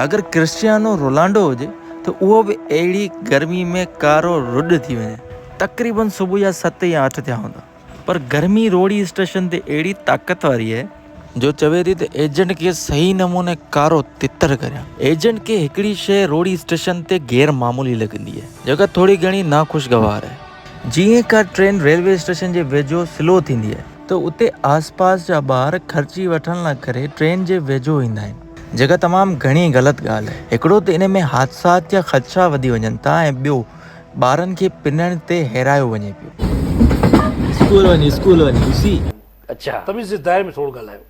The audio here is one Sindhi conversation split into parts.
اگر ڪرسٽيانو رولانڊو هجي ته اهو به اهڙي گرمي ۾ ڪارو رڏ ٿي وڃي. تقريبن صبح جا ست يا اٺ ٿيا هوندا. پر گرمي روهڙي اسٽيشن تي اهڙي طاقت واري آهي. جو چوي ٿي ته ايجنٽ کي صحيح نموني ڪارو تتر ڪريان. ايجنٽ کي هڪڙي شيء روهڙي اسٽيشن تي غير معمولي لڳندي آهي. جيڪا ٿوري گهڻي ناخوشگوار آهي. جيئن ڪا ٽرين ريلوي اسٽيشن جي ويجهو سلو ٿيندي آهي ته اتي آس پاس جا ٻار خرچي وٺڻ لاء ڪري ٽرين جي ويجهو ايندا آهن. جيڪا تمام گهڻي غلط ڳالهه آهي. هڪڙو ته ان ۾ حادثات جا خدشا وڌي وڃن ٿا ۽ ٻيو ٻارن کي پنڻ تي هيرايو وڃي پيو. اسڪول وڃ اسڪول وڃ يو سي. اڇا. تميز جي دائري ۾ ٿورو ڳالهايو.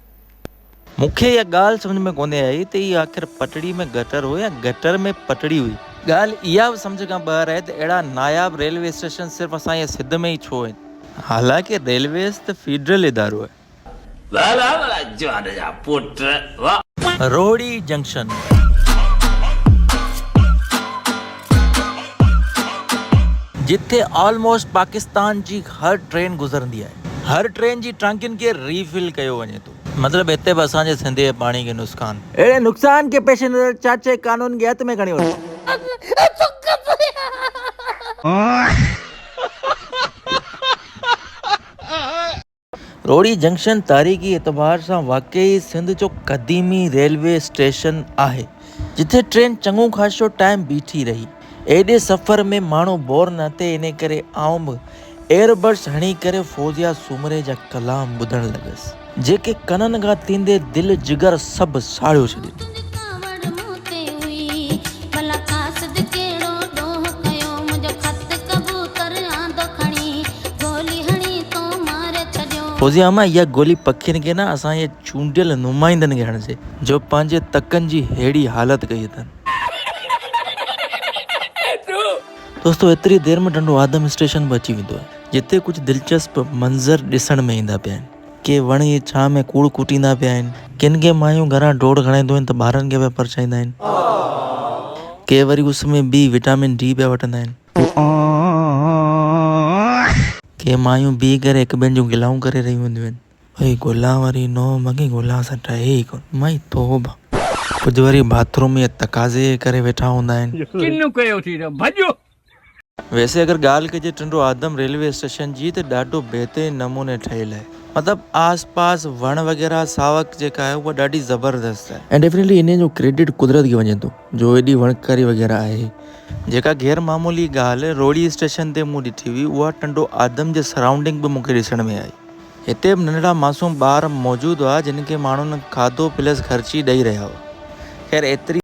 مون کي اها ڳالهه سمجهه ۾ ڪونهي آئي ته هي آخر پٽڙي ۾ گٽر هو يا گٽر ۾ پٽڙي هئي. ڳالهه اها به سمجهه کان ٻاهر آهي ته اهڙا ناياب ريلوي اسٽيشن صرف اسان جي سنڌ ۾ ئي ڇو آهن. حالانڪه ريلويز ته فيڊرل ادارو آهي. واھ واھ واھ جوان جا پٽ واھ. روهڙي جنڪشن. جتي آلموسٽ پاڪستان جي هر ٽرين گذرندي آهي. هر ٽرين جي ٽانڪين کي ري فل ڪيو وڃي ٿو. مطلب هتي به اسان جي سنڌ جي پاڻي کي نسخان. اهڙي نقصان کي پيش نظر چاچي قانون کي هٿ ۾ کڻي ورتو. روهڙي جنڪشن تاريخي اعتبار سان واقعي سنڌ جو قديمي ريلوي اسٽيشن آهي، جتي ٽرين چڱو خاصو ٽائيم بيٺي رهي. ايڏي سفر ۾ ماڻهو بور نه ٿئي انهي ڪري آئون به ايئر بڊس هڻي ڪري فوزيا سومري جا ڪلام ٻڌڻ لڳس، جيڪي ڪنن کان ٿيندي دل جگر سڀ ساڙيو ڇڏين. تنهنجي ڪاوڙ مون تي هئي ڀلا قاصد ڪهڙو ڏوهه ڪيو منهنجو خط ڪبوتر آندو کڻي گولي هڻي تو ماري ڇڏيو. فوزيا امان اها گولي پکين کي نه اسان جي چونڊيل نمائندن کي هڻجي جو پنهنجي تڪن جي ههڙي حالت ڪئي اٿن. دوستو ايتري دير ۾ ٽنڊو آدم اسٽيشن به اچي ويندو آهي جتي ڪجهه دلچسپ منظر ڏسڻ ۾ ايندا پيا آهن. ڪي وڻ جي ڇانء ۾ ڪوڙ ڪوٽيندا پيا آهن. ڪن کي مايون گهران ڊوڙ کڻائينديون آهن ته ٻارن کي پيا پرچائيندا آهن. ڪي وري اس ۾ بيهي وٽامن ڊي پيا وٺندا آهن. ڪي مايون بيهي ڪري هڪ ٻئي جون گلائون ڪري رهيون هونديون آهن. ڀئي گلان واري نو مڳي گلان سان ٺهي ئي ڪونه. مائي توبه. ڪجهه وري باٿ روم جي تقاضي جي ڪري ويٺا هوندا آهن. ڪن ڪيو ٿي ته ڀڄو. ويسي اگر ڳالهه ڪجي ٽنڊو آدم ريلوي اسٽيشن جي ته ڏاڍو بهترين نموني ٺهيل آهي. مطلب آس پاس وڻ وغيره ساوڪ جيڪا آهي اها ڏاڍي زبردست آهي. ۽ ڊيفنيٽلي انهي جو ڪريڊٽ قدرت کي وڃي ٿو جو ايڏي وڻڪاري وغيره آهي. جيڪا غير معمولي ڳالهه روهڙي اسٽيشن تي مون ڏٺي هئي اها ٽنڊو آدم جي سرائونڊنگ به مون کي ڏسڻ ۾ آئي. هتي به ننڍڙا معصوم ٻار موجود هئا جن کي ماڻهن کاڌو پلس خرچي ڏئي رهيا هئا. خير ايتري.